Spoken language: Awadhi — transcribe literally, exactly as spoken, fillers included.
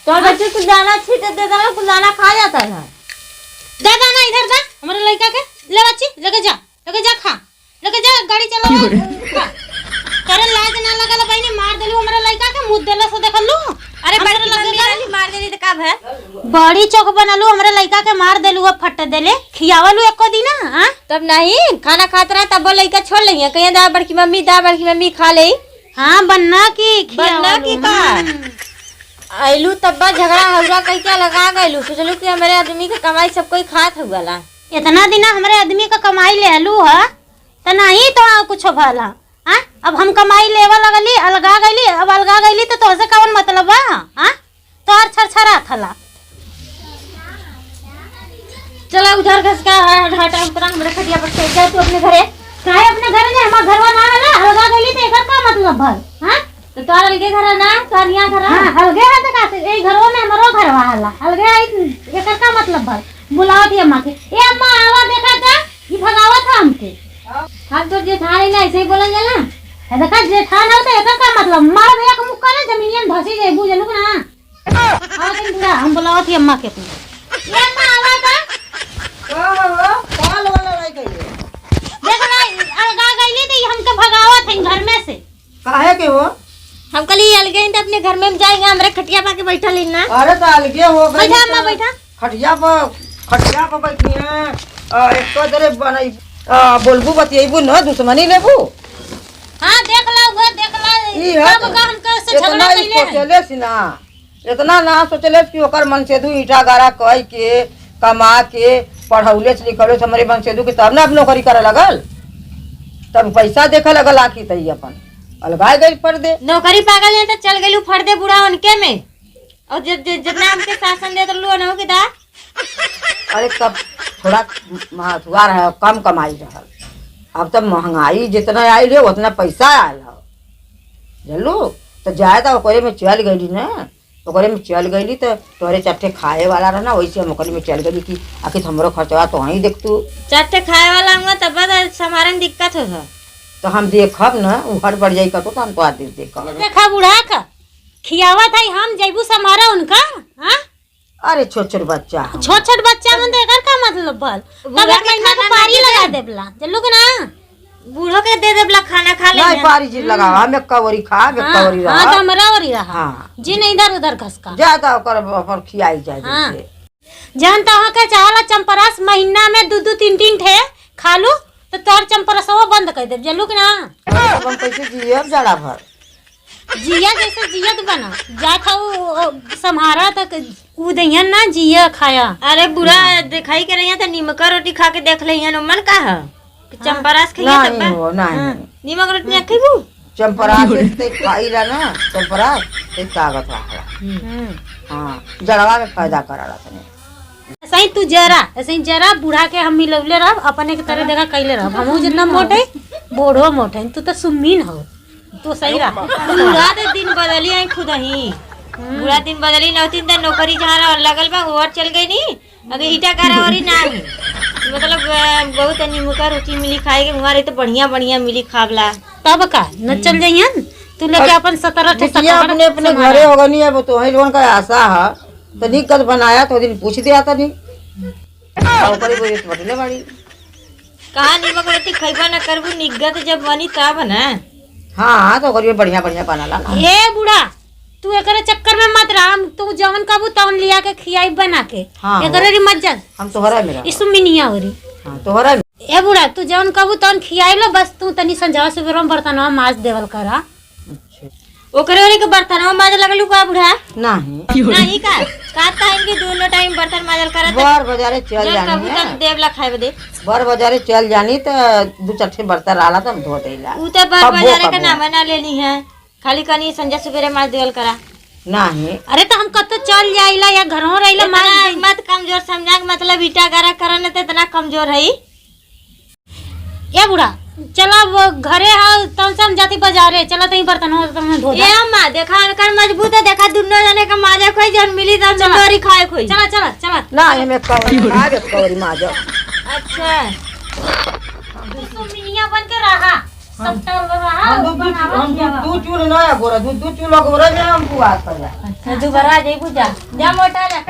तो बच्चे कुछ दाना छीट दे देना, कुछ दाना खा जाता है। दे दाना इधर दे, हमारे लड़का के। ले बच्ची, लेके जा, लेके जा खा, लेके जा, गाड़ी चला। खा। तोरे लाज ना लगल बहिनी, मार देलू हमारे लड़का के, मुँह देले से देखलू। अरे हमारे बड़की लगे मम्मी गाड़ी। रहली, मार देली तो का भय? बड़ी चोख बनलू, हमारे लड़का के मार देलू, अब फट देले, खियावलू एको दिना, हाँ? तब नहीं, खाना खात रहा तब वो लड़का छोड़ लेंगे, कहिए दा बड़की मम्मी, दा बड़की मम्मी खा ले। हाँ, बन्ना की बन्ना खियावलू, की का? हम्म। आइलू तब्बा झगड़ा हौरा कह के लगा गइलू, सोचलू कि हमरे आदमी के कमाई सब कोई खात हुआला। इतना दिना हमरे आदमी का कमाई लेहलू ह, त नहीं तो कुछ भला, हाँ? अब हम कमाई लेवा लगली, अलगा गइली, अब अलगा गइली त तोहसे कवन मतलब बा, हाँ? तोहर छरछरा थला। चला उधर घसका है, हटा, उतरा हमरे खटिया पर से, जा तू अपने घरे। काहे अपने घरे जाए? हमार घरवा ना वाला, अलगा गइली त एकर का मतलब भल, हाँ? तो तोहर अलगे घर है ना, तोहर यहाँ घर है? हाँ, अलगे है तो का से, यही घरवा में हमरो घरवा वाला, अलगे है, एकर का मतलब भल? बुलावत ही अम्मा के, "ए अम्मा, आवा देखा त, ई भगावत है हमके।" हम तो जेठानी ना, ऐसे ही बोलल जाला। है देखा, जेठान हो तो एकर का मतलब? मार भैया के मुक्का ना, जमीनिया में धसी जाए, बुझलू ना? आवा तनी बूढ़ा, हम बुलावत ही अम्मा के अपने। ए अम्मा, आवा त। का हो, हो? का लवा लड़ाई कइले? देख ना, अलगा गइली त ई हमके भगावत है घर में से। काहे के हो? हम कहली, "ये अलगे ही तो अपने घर में जाएंगे, हमरे खटिया पाके बैठल ही ना।" अरे तो अलगे हो गई बैठा अम्मा, तो बैठा। खटिया पर, खटिया पर बैठी हैं। आ, एक तो जरे बनाई, आ, बोलबू बतियाबू न, दुश्मनी लेबू। हाँ, देख ला, वो देख ला, ई है कब तो का हमके उससे इतना झगड़ा ही कइले हैं। सोचले सी ना, इतना ना सोचले कि ओकर मन से दू ईटा गारा कई के, कमा के, पढ़ौले से लिखौले से हमरे मन से दू कि तब ना अब नौकरी करे लगल, तब पैसा देखे लगल आखी तई अपन अलगाए गई फर्दे। नौकरी पागल है तो चल गइलू फर्दे बूढ़ा उनके में। और जब, जब, जितना हमके शासन देत रहलू ना हो कि दा। अरे तब थोड़ा महसुआ रहे, कम कमाई रहल। अब तब महंगाई जितना आइल है उतना पैसा आयल है, जानलू? तो जाए तो ओकरे में चल गइली ना, ओकरे में चल गइली तो तोहरे चार ठे खाए वाला रहना, वैसे हम ओकरे में चल गइली कि आखिर हमरो खर्चवा तो वहीं देख तू। चार ठे खाए वाला हुआ तब बाद संभारे में दिक्कत होत है। तो हम देखब ना, उ हट बढ़ जाई कतो तो हम तो आदमी देखब। देखा बूढ़ा का खियावत है हम, जैबू संभारा उनका, हाँ? अरे छोट छोट बच्चा हम। छोट छोट बच्चा मन तो एकर का मतलब भल? तब बूढ़ा एक के महीना के खाना पारी नहीं लगा देबे। देबला, चलू के ना? बूढ़ो के दे देबला, खाना खा ले। नहीं, पारी जी लगावा, हम एक्का ओरी खा, हम एक्का हाँ, ओरी हाँ, रहा। तो हमरा ओरी रहा। हाँ। जी नहीं, इधर उधर घसका। जा तो ओकर अपन खियाई जाए हाँ। जैसे। जहन तोहके चाहला चंपरास महीना में दू दू तीन तीन ठे खालू, तो तोहर चंपरसवा बंद कर देब, चलू के ना? अब हम कैसे जियब जाड़ा भर? जिया जैसे जियत बना, जात हऊ, ओ, सम्हारा तक ऊ दहियन ना जिया खाया। अरे बूढ़ा, हाँ। देखाई के रहिया त निमका रोटी खा के देख लेहियन, ओमन का ह? कि हाँ। चंपरास खइया नहीं तब बा? हो, नहीं। हाँ। निमक रोटी ना खइबू? चंपरास से ते खाई ला ना, चंपरास से ताकत रहा। हम्म। हाँ, जड़वा में फायदा करा ला तने। ऐसे ही तू जरा, ऐसे ही जरा बूढ़ा के हम मिलौले रहब, अपने के तरह देखा कैले रहब। हमहू जितना मोटे, बूढ़ो मोटे, तू तो सुम्मीन हो। तो सही रहा। बूढ़ा तो दिन बदली है खुद ही। हम्म। बूढ़ा दिन बदली, नौ तीन दिन नौकरी जहाँ रह-, लगल बा, वो और चल गई नी। अगर ईटा गारा वाली ना है। मतलब, अ, बहुत निमुका रोटी मिली खाए के, वहाँ रही तो बढ़िया, बढ़िया मिली खावला। तब का, न चल जाइयन? तू लेके अब अपन सत्रह ठे बिटिया सत्रह अपने, अपने संभाला। घरे होगा नी, अब तो वही लोगन का आशा है। तो निक गत बनाया तो दिन पूछ दिया था नी। ओकरे बोले तो बटले बाड़ी। कहाँ निमक रोटी खइबा न करबू, निगत जब बनी तब न। हाँ, हाँ, तो ओकरे बढ़िया, बढ़िया बनाला ना। ए बूढ़ा, तू एकरे चक्कर में मत रह, हम तू जवन कहबू तवन लिया के खियाई बना के। हाँ, एकरे हो। री मत जा। हम तोहरा में रह। इसु मिनिया हो री। हाँ, तोहरा में। ए बूढ़ा, तू जवन कहबू तवन खियाई लो, बस तू तनी संझवा सुबेरवा में बर्तनवा माज देवल करा। अच्छा। ओकरे ओरे के बर्तनवा माजे लगलू का बूढ़ा? नहीं। नहीं का? का ताइन के दोनों टाइम बर्तन माजल करत? बड़ बाजारे चल जब जानी कहबू है। तब देवला खाए बदे। बड़ बाजारे चल जानी त दू चार ठे बर्तन रहला त हम धो देला। ऊ त बड़ कब्बो, बाजारे का कब्बो। नाम ना लेनी है। खाली कनी संझा सुबेरे माज देवल करा। नहीं। अरे त हम कतो चल जाइला या घरों रहिला इतना माज देई। मत कमजोर समझा के मतलब ईटा गारा करन त इतना कमजोर है। ए बूढ़ा, चला वो घरे हा, तौन से हम जाती बाजारे, चला तई बर्तन हो, तई धो दे। ए अम्मा, देखा अनकर मजबूत है, देखा दुनो जने का माजा खोई, जौन मिली तौन चला। डोरी खाए खोई। चला, चला, चला। ना, एमे कौन, आज कौरी माजा। अच्छा। तू सुमिनिया बन के रहा। हम दू, दू, हम दू, दू चूल्ह ना गोरा, दू, दू चूल्ह गोरा में हम बुआत कर जा। अच्छा, दोबारा आ जाइबू, जा। जा मोटा जा।